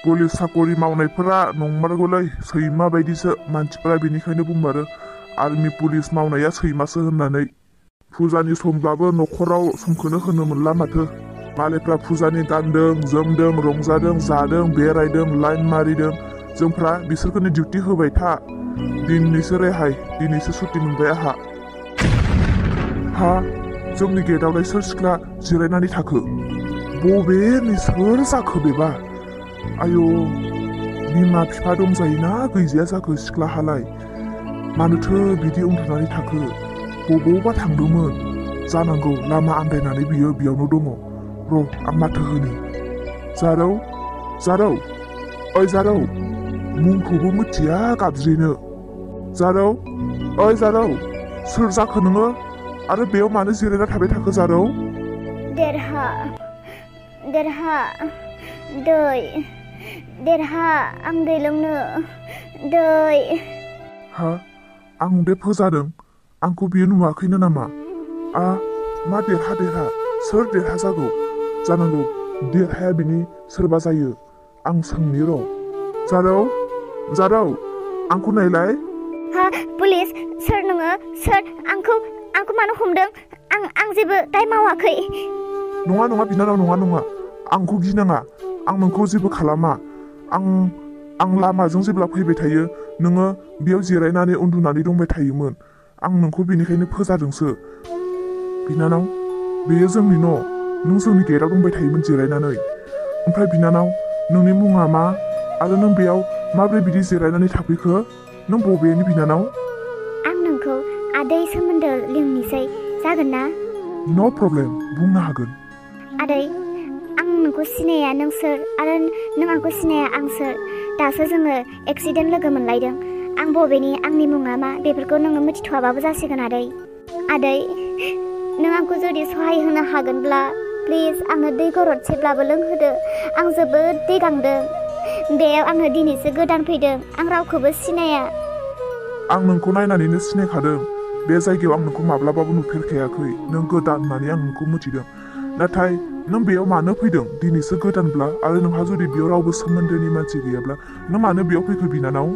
Police साकरि मावनायफोरा नंमारगौलै सैमा बायदिसो मानसिफोरा बेनिखायनो बुंमारो आर्मि पुलिस मावनाया सैमासो होननानै। फुजानि समब्लाबो न'खराव समखौनो होनो मोनला माथो। मालायफ्रा फुजानि गानदों जोमदों रंजादों जादों बेरायदों लाइन मारिदों, जोंफ्रा बिसोरखौनो डिउटि होबाय था। दिनैसो रेहाय, दिनैसो सुटि मोनबाय आहा। हा, जोंनि गेटआवलाय सोर सिख्ला जिरायनानै थाखो? बबेनि सोर जाखो बेबा? आयौ, बिमा बिफा दंजायोना गैजाया जाखो सिख्लाहालाय? मानोथो बिदि उन्दुनानै थाखो? बबावबा थांदोंमोन जानांगौ, लामा आन्दायनानै बियो बेयावनो दङ। र' आं माथो होनि। जारौ, जारौ, ओइ जारौ, मुंखौबो मिथिया गाबज्रिनो। जारौ, ओइ जारौ, सोर जाखो नोङो? आरो बेयाव मानो जिरायना थाबाय थाखो जारौ? देरहा, देरहा, दै, देरहा, आं दै लोंनो, दै। हा, आं बे फोजादों, आंखौ बियो नुवाखैनो नामा? मा देरहा देरहा, सोर देरहा जागौ? जानांगौ देरहाया बिनि सोरबा जायो। आं सोंनि र'। जारौ, जारौ, आंखौ नायलाय। हा, पुलिस, सोर नोङो? सोर? आंखौ मानो हमदों? आं जेबो दाय मावाखै। नङा नङा बिनानाव, नङा, आंखौ गिनाङा, आं नोंखौ जेबो खालामा। आं लामाजों जेब्ला फैबाय थायो नोङो बेयाव जिरायनानै उन्दुनानै दंबाय थायोमोन। आं नोंखौ बेनिखायनो फोजादोंसो। बिनानाव, बेयो जोंनि न', नों जोंनि गेटआव दंबाय थायोमोन जिरायनानै। ओमफ्राय बिनानाव, नोंनि मुङा मा? आरो नों बेयाव माब्रै बिदि जिरायनानै थाफैखो? नों बबेनि बिनानाव? आं नोंखौ आदै सोमोन्दो लिंनोसै, जागोन ना? नो प्रब्लेम, बुंनो हागोन। आदै, आं नोंखौ सिनाया, नों सोर? आरो नों आंखौ सिनाया, आं सोर? दासो जोङो एक्सिडेन्ट लोगो मोनलायदों। आं बबेनि, आंनि मुङा मा, बेफोरखौ नोङो मिथिथ'वाबाबो जासिगोन आदै। आदै, नों आंखौ जुदि सहाय होनो हागोनब्ला प्लिज आंनो दै गरदसेब्लाबो लोंहोदो। आं जोबोद दै गांदों। बेयाव आङो दिनैसो गोदान फैदों, आं रावखौबो सिनाया। आं नोंखौ नायनानैनो सिनायखादों। बे जायगायाव आं नोंखौ माब्लाबाबो नुफेरखायाखै। नों गोदान होननानै आं नोंखौ मिथिदों। नाथाय नों बेयाव मानो फैदों? दिनैसो गोदानब्ला आरो नोंहा जुदि बेयाव रावबो सोमोन्दोनि मानसि गैयाब्ला नों मानो बेयाव फैखो बिनानाव?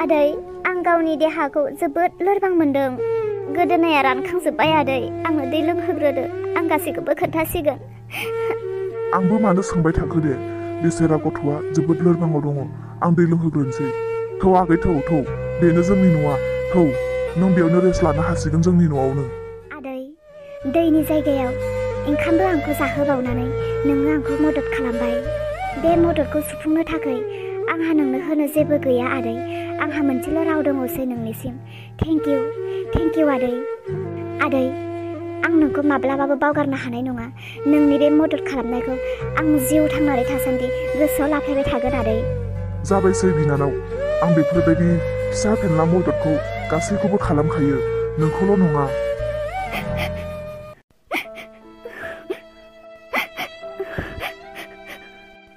आदै, आं गावनि देहाखौ जोबोद लोरबां मोनदों। गोदोनाया रानखांजोब्बाय आदै, आंनो दै लोंहोग्रोदो, आं गासैखौबो खोन्थासिगोन। आंबो मानो सोंबाय थाखो दे, बेसेरा गथ'आ जोबोद लोरबाङाव दङ। आं दै लोंहोग्रोनोसै। थौ आगै, थौ, बेनो जोंनि न'आ। थौ, नों बेयावनो रेस्ट लानो हासिगोन जोंनि न'आवनो। आदै, दैनि जायगायाव ओंखामबो आंखौ जाहोबावनानै नोङो आंखौ मदद खालामबाय। बे मददखौ सुफुंनो थाखाय आंहा नोंनो होनो जेबो गैया आदै। आंहा मोनसेल' राव दङसै नोंनिसिम, थेंक इउ आदै। आदै, आं नोंखौ माब्लाबाबो बावगारनो हानाय नङा। नोंनि बे मदद खालामनायखौ आं जिउ थांनानै थासान्दि गोसोआव लाफायबाय थागोन आदै। जाबायसै बिनानाव, आं बेफोरबायदि फिसा फेनला मददखौ गासैखौबो खालामखायो, नोंखौल' नङा।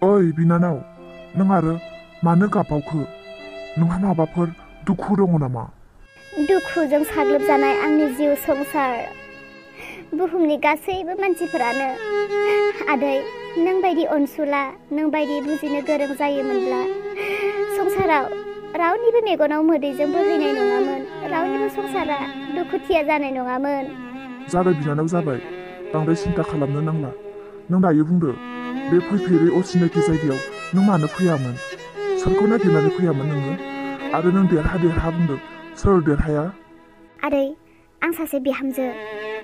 ओइ बिनानाव, नों आरो मानो गाबबावखो? नोंहा माबाफोर दुखु दङ नामा? दुखुजों साग्लोबजानाय आंनि जिउ संसार, बुहुमनि गासैबो मानसिफोरानो आदै, नों बायदि अनसुला, नों बायदि बुजिनो गोरों जायोमोनब्ला संसाराव रावनिबो मेगनाव मोदैजों बोहैनाय नङामोन, रावनिबो संसारा दुखुथिया जानाय नङामोन। जाबाय बिनानाव, जाबाय, बांद्राय सिन्था खालामनो नांला। नों दायो बुंदो, बे फैफेरै असिनाखि जायगायाव नों मानो फैयामोन? सोरखौ नागिरनानै फैयामोन नोङो? आरो नों देरहा बुंदों, सोर देरहाया? आदै, आं सासे बिहामजो,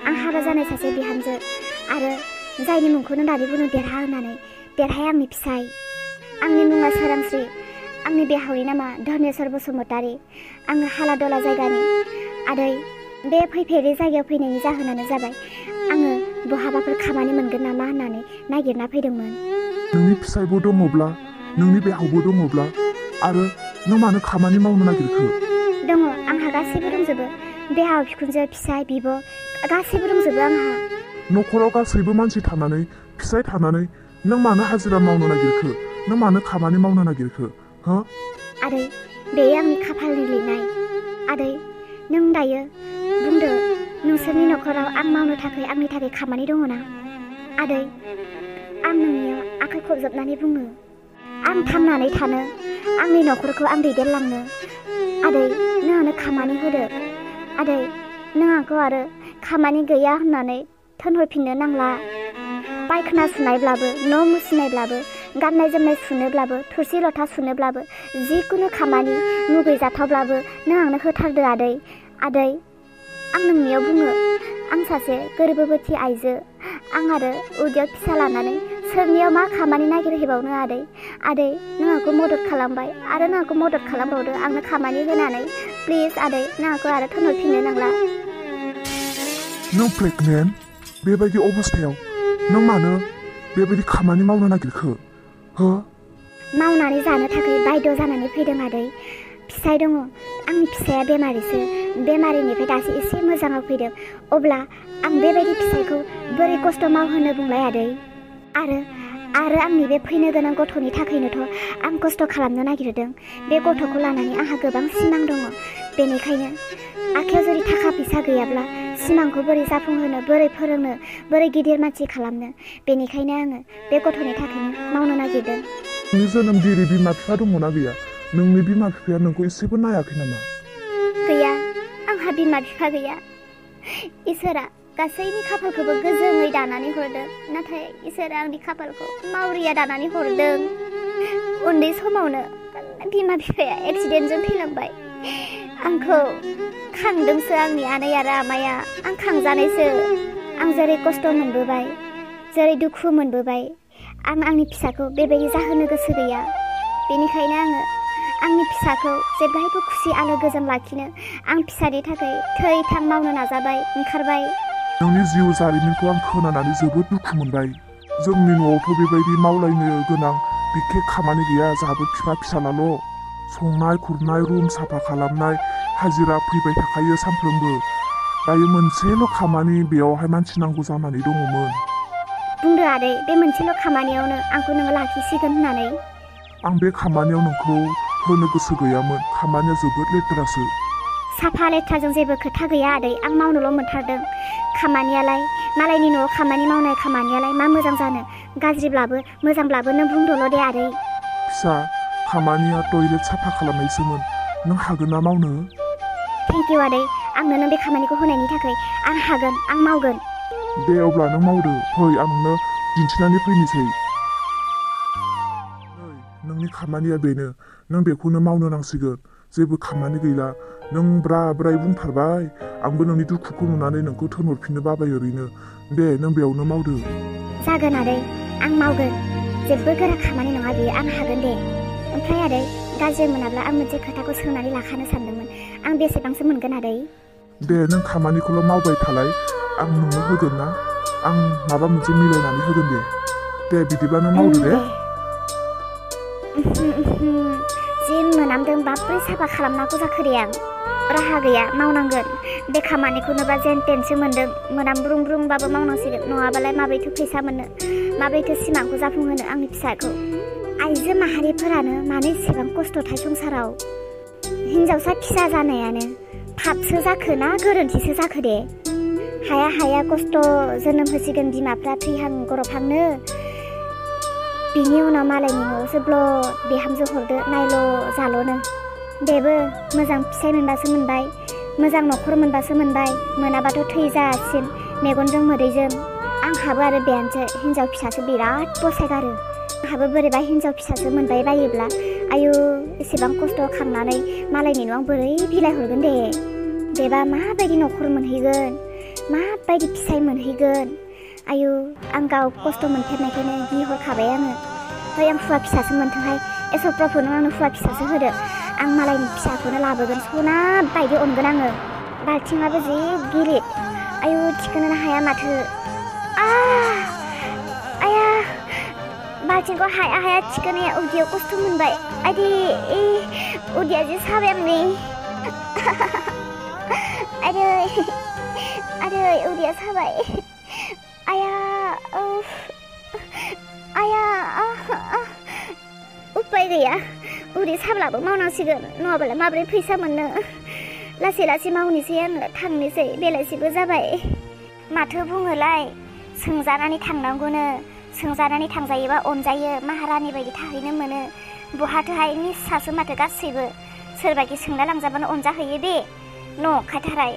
आं हाबा जानाय सासे बिहामजो, आरो जायनि मुंखौनो दानि बुंदों देरहा होननानै। देरहाया आंनि फिसाय। आंनि मुङा सोरांस्रि, आंनि बिहावनि नामा धनेस्वर बसुमतारी। आङो हालादला जायगानि। आदै, बे फैफेरै जायगायाव फैनायनि जाहोनानो जाबाय आङो बहाबाफोर खामानि मोनगोन नामा होननानै नागिरना फैदोंमोन। नोंनि फिसायबो दङब्ला, नोंनि बिहावबो दङब्ला, आरो नों मानो खामानि मावनो नागिरखो? दङ, आंहा गासैबो दंजोबो। बिहाव बिखुनजो फिसाय बिब' गासैबो दंजोबो आंहा। न'खराव गासैबो मानसि थानानै, फिसाय थानानै नों मानो हाजिरा मावनो नागिरखो? नों मानो खामानि मावनो नागिरखो? हो? आदै, बेयो आंनि खाफालनि लिरनाय। आदै, नों दायो बुंदो, नोंसोरनि न'खराव आं मावनो थाखाय आंनि थाखाय खामानि दङ ना? आदै, आं नोंनियाव आखाइ खबजबनानै बुङो, आं थांनानै थानो आंनि न'खरखौ आं दैदेनलांनो आदै नों आंनो खामानि होदो आदै नों आंखौ आरो खामानि गैया होननानै थोनहरफिननो नांला पायखाना सुनायब्लाबो न' मुसिनायब्लाबो गाननाय जोमनाय सुनोब्लाबो थोरसि लथा सुनोब्लाबो जिखुनु खामानि मुगैजाथावब्लाबो नों आंनो होथारदो आदै आदै आं नोंनियाव बुङो आं सासे गोरबोबोथि आइजो आं आरो उदैयाव फिसा लानानै सोरनियाव मा खामानि नागिरहैबावनो आदै आदै नों आंखौ मदद खालामबाय आरो नों आंखौ मदद खालामबावदो आंनो खामानि होनानै प्लिज आदै नों आंखौ आरो थोनहरफिननो नांला नों प्रेगनेन्ट बेबायदि अबस्थायाव नों मानो बेबायदि खामानि मावनो नागिरखो हो मावनानै जानो थाखाय बायद' जानानै फैदों आदै फिसाय दङ आंनि फिसाया बेमारिसो बेमारिनिफ्राय दासो एसे मोजाङाव फैदों अब्ला आं बेबायदि फिसायखौ बोरै खस्थ' मावहोनो बुंलाय आदै आरो आंनि बे फैनो गोनां गथ'नि थाखायनोथ' आं खस्थ' खालामनो नागिरदों बे गथ'खौ लानानै आंहा गोबां सिमां दङ बेनिखायनो आखायाव जुदि थाखा फैसा गैयाब्ला सिमांखौ बोरै जाफुंहोनो बोरै फोरोंनो बोरै गिदिर मानसि खालामनो बेनिखायनो आङो बे गथ'नि थाखायनो मावनो नागिरदों नोंनि जोनोमगिरि बिमा बिफा दङना गैया नोंनि बिमा बिफाया नोंखौ एसेबो नायाखै नामा गैया आंहा बिमा बिफा गैया इसोरा गासैनि खाफालखौबो गोजोङै दानानै हरदों नाथाय इसोरा आंनि खाफालखौ मावरिया दानानै हरदों उन्दै समावनो बिमा बिफाया एक्सिडेन्टजों थैलांबाय आंखौ खांदोंसो आंनि आनै आरो आमाया आं खांजानायसो आं जेरै खस्थ' मोनबोबाय जेरै दुखु मोनबोबाय आं आंनि फिसाखौ बेबायदि जाहोनो गोसो गैया बेनिखायनो आङो आंनि फिसाखौ जेब्लायबो खुसि आलो गोजोन लाखिनो आं फिसानि थाखाय थै थां मावनो नाजाबाय ओंखारबाय नोंनि जिउ जारिमिनखौ आं खोनानानै जोबोद दुखु मोनबाय जोंनि न'आवथ' बेबायदि मावलायनो गोनां बिखेक खामानि गैया जोंहाबो बिफा फिसालाल' संनाय खुरनाय रुम साफा खालामनाय हाजिरा फैबाय थाखायो सानफ्रोमबो दायो मोनसेल' खामानि बेयावहाय मानसि नांगौ जानानै दङमोन बुंदो आदै बे मोनसेल' खामानियावनो आंखौ नोङो लाखिसिगोन होननानै आं बे खामानियाव नोंखौ होनो गोसो गैयामोन खामानिया जोबोद लेथ्रासो साफा लेथ्राजों जेबो खोथा गैया आदै आं मावनोल' मोनथारदों खामानियालाय मालायनि न'आव खामानि मावनाय खामानियालाय मा मोजां जानो गाज्रिब्लाबो मोजांब्लाबो नों बुंदोल' दे आदै फिसा खामानिया टयलेट साफा खालामनायसोमोन नों हागोन ना मावनो थेंक इउ आदै आंनो नों बे खामानिखौ होनायनि थाखाय आं हागोन आं मावगोन दे अब्ला नों मावदो फै आं नोंनो दिन्थिनानै फैनोसै नोंनि खामानिया बेनो नों बेखौनो मावनो नांसिगोन जेबो खामानि गैला नों ब्रा ब्राय बुंथारबाय आंबो नोंनि दुखुखौ नुनानै नोंखौ थोनहरफिननो बाबाय ओरैनो दे नों बेयावनो मावदो जागोन आदै आं मावगोन जेबो गोरा खामानि नङा बेयो आं हागोन दे ओमफ्राय आदै गाज्रि मोनाब्ला आं मोनसे खोथाखौ सोंनानै लाखानो सानदोंमोन आं बेसेबांसो मोनगोन आदै दे नों खामानिखौल' मावबाय थालाय आं नोंनो होगोन ना आं माबा मोनसे मिलायनानै होगोन दे बिदिब्ला नों मावदो दे जि मोनामदों बाब्रै साफा खालामनांगौ जाखो दे आं राहा गैया मावनांगोन बे खामानिखौ नुबा जेन टेनसो मोनदों मोनामब्रुं ब्रुंबाबो मावनांसिगोन नङाबालाय माबैथो फैसा मोननो माबैथो सिमांखौ जाफुंहोनो आंनि फिसाखौ आइजो माहारिफोरानो मानो एसेबां खस्थ'थाय संसाराव हिन्जावसा फिसा जानायानो पापसो जाखो ना गोरोन्थिसो जाखो दे हाया खस्थ' जोनोम होसिगोन बिमाफ्रा थैहां गरबहांनो बिनि उनाव मालायनि न'आवसो ब्लद बिहामजो हरदो नायल' जाल'नो बेबो मोजां फिसाइ मोनबासो मोनबाय मोजां न'खर मोनबासो मोनबाय मोनाबाथ' थैजासिम मेगनजों मोदैजों आंहाबो आरो बेयानोसो हिन्जाव फिसासो बिराद बसायगारो आंहाबो बोरैबा हिन्जाव फिसासो मोनबाय बायोब्ला आयु एसेबां खस्थ' खांनानै मालायनि न'आव बोरै बिलाइ हरगोन दे बेबा माबायदि न'खर मोनहैगोन माबायदि फिसाइ मोनहैगोन आयु आं गाव खस्थ' मोनफेरनायखायनो गिहरखाबाय आङो आं हुवा फिसासो मोनथोंहाय एस'फ्रावखौ नों आंनो हुवा फिसासो होदो आं मालायनि फिसाखौनो लाबोगोन सना बायदि अनगोन आङो बाल्थिङाबो जि गिलिर आयु थिखोनो हाया माथो आया बाल्थिंखौ हाया थिखोनाया उदैयाव खस्थ' मोनबाय आयदि उदैया जि साबाय आंनि आदै उदैया साबाय उपाय गैया उदै साब्लाबो मावनांसिगोन नङाबालाय माब्रै फैसा मोननो लासै मावनोसै आङो थांनोसै बेलासिबो जाबाय माथो बुङोलाय सोंजानानै थांनांगौनो सोंजानानै थांजायोबा अनजायो महारानि बायदि थाहैनो मोनो बहाथोहाय निस्सासो माथो गासैबो सोरबाखि सोंना लांजाबानो अनजाहैयो बे नंखायथाराय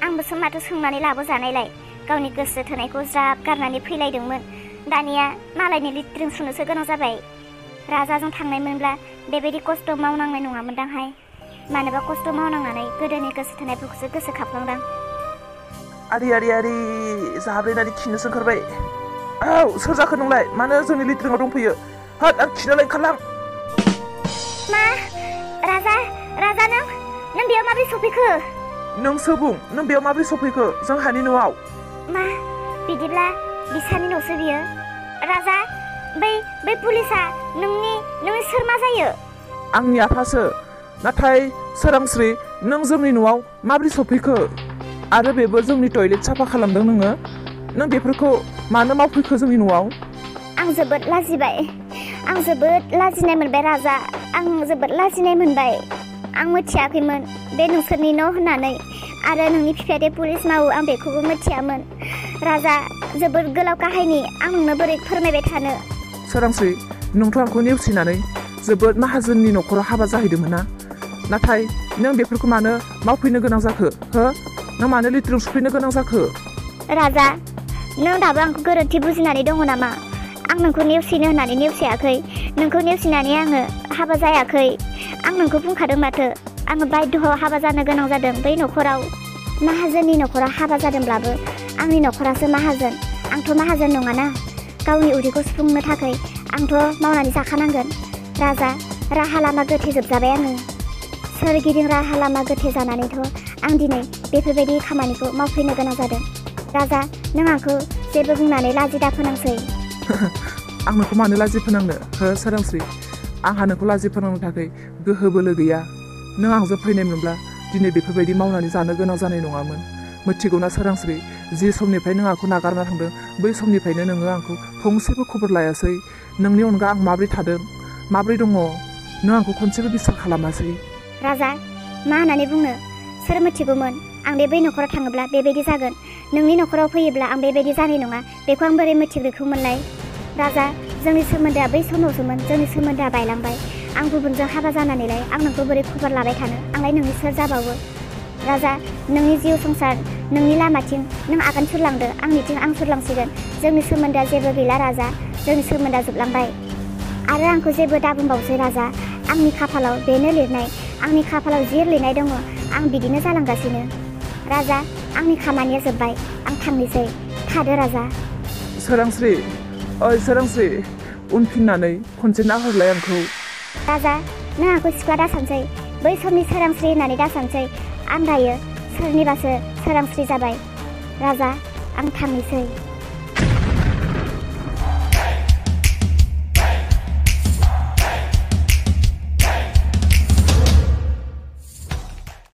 आंबोसो माथो सोंनानै लाबोजानायलाय गावनि गोसो थोनायखौ ज्राब गारनानै फैलायदोंमोन दानिया मालायनि लिट्रिं सुनोसो गोनां जाबाय राजाजों थांनायमोनब्ला बेबायदि खस्थ' मावनांनाय नङामोनदांहाय मानोबा खस्थ' मावनांनानै गोदोनि गोसो थोनायफोरखौसो गोसोखांफ्लांदां आरि आरि आरि जाब्रेनानै खिनोसो ओंखारबाय औ सोर जाखो नोंलाय मानो जोंनि लिट्रिङाव दंफैयो होद आं खिनोलाय ओंखारलां मा राजा नों बेयाव माबोरै सफैखो नोंसो बुं नों बेयाव माबोरै सफैखो जोंहानि न'आव मा बिदिब्ला बिसानि न'सो बियो राजा बै पुलिसा नोंनि सोर मा जायो आंनि आफासो नाथाय सोरांस्रि नों जोंनि न'आव माबोरै सफैखो आरो बेबो जोंनि टयलेट साफा खालामदों नों बेफोरखौ मानो मावफैखो जोंनि न'आव आं जोबोद लाजिबाय आं जोबोद लाजिनाय मोनबाय राजा आं जोबोद लाजिनाय मोनबाय आं मिथियाखैमोन बे नोंसोरनि न' होननानै आरो नोंनि बिफाया दे पुलिस मावो आं बेखौबो मिथियामोन राजा जोबोद गोलाव काहायनि आं नोंनो बोरै फोरमायबाय थानो सोरांस्रि नोंथ' आंखौ नेवसिनानै जोबोद माहाजोननि न'खराव हाबा जाहैदोंमोन ना नाथाय नों बेफोरखौ मानो मावफैनो गोनां जाखो हो नों मानो लिट्रिं सुफैनो गोनां जाखो राजा नों दाबो आंखौ गोरोन्थि बुजिनानै दङ नामा आं नोंखौ नेवसिनो होननानै नेवसियाखै नोंखौ नेवसिनानै आङो हाबा जायाखै आं नोंखौ बुंखादों माथो आङो बायद'आव हाबा जानो गोनां जादों बै न'खराव माहाजोननि न'खराव हाबा जादोंब्लाबो आंनि न'खरासो माहाजोन आंथ' माहाजोन नङाना गावनि उदैखौ सुफुंनो थाखाय आंथ' मावनानै जाखानांगोन राजा राहा लामा गोथे जोबजाबाय आङो सोरगिदिं राहा लामा गोथे जानानैथ' आं दिनै बेफोरबायदि खामानिखौ मावफैनो गोनां जादों राजा नों आंखौ जेबो बुंनानै लाजि दाफोनांसै आं नोंखौ मानो लाजि फोनांनो हो सोरांस्रि आंहा नोंखौ लाजि फोनांनो थाखाय गोहो बोलो गैया नों आंजों फैनायमोनब्ला दिनै बेफोरबायदि मावनानै जानो गोनां जानाय नङामोन मिथिगौना सोरांस्रि जि समनिफ्राय नों आंखौ नागारना थांदों बै समनिफ्रायनो नोङो आंखौ फंसेबो खबर लायासै नोंनि अनगा आं माबोरै थादों माबोरै दङ नों आंखौ खनसेबो बिसार खालामासै राजा मा होननानै बुंनो सोर मिथिगौमोन आं बै न'खराव थाङोब्ला बेबायदि जागोन नोंनि न'खराव फैयोब्ला आं बेबायदि जानाय नङा बेखौ आं बोरै मिथिग्रोखौमोनलाय राजा जोंनि सोमोन्दोआ बै समावसोमोन जोंनि सोमोन्दोआ बायलांबाय आं गुबुनजों हाबा जानानैलाय आं नोंखौ बोरै खबर लाबाय थानो आंलाय नोंनि सोर जाबावो राजा नोंनि जिउ संसार नोंनि लामाथिं नों आगान सुरलांदो आंनिथिं आं सुरलांसिगोन जोंनि सोमोन्दोआ जेबो गैला राजा जोंनि सोमोन्दोआ जोबलांबाय आरो आंखौ जेबो दाबुंबावसै राजा आंनि खाफालाव बेनो लिरनाय आंनि खाफालाव जि लिरनाय दङ आं बिदिनो जालांगासिनो राजा आंनि खामानिया जोब्बाय आं थांनोसै थादो राजा सोरांस्रि ओइ सोरांस्रि उनफिननानै खनसे नाहरलाय आंखौ राजा नों आंखौ सिख्ला दासानसै बै समनि सोरांस्रि होननानै दासानसै आं दायो सोरनिबासो सोरांस्रि जाबाय राजा आं थांनोसै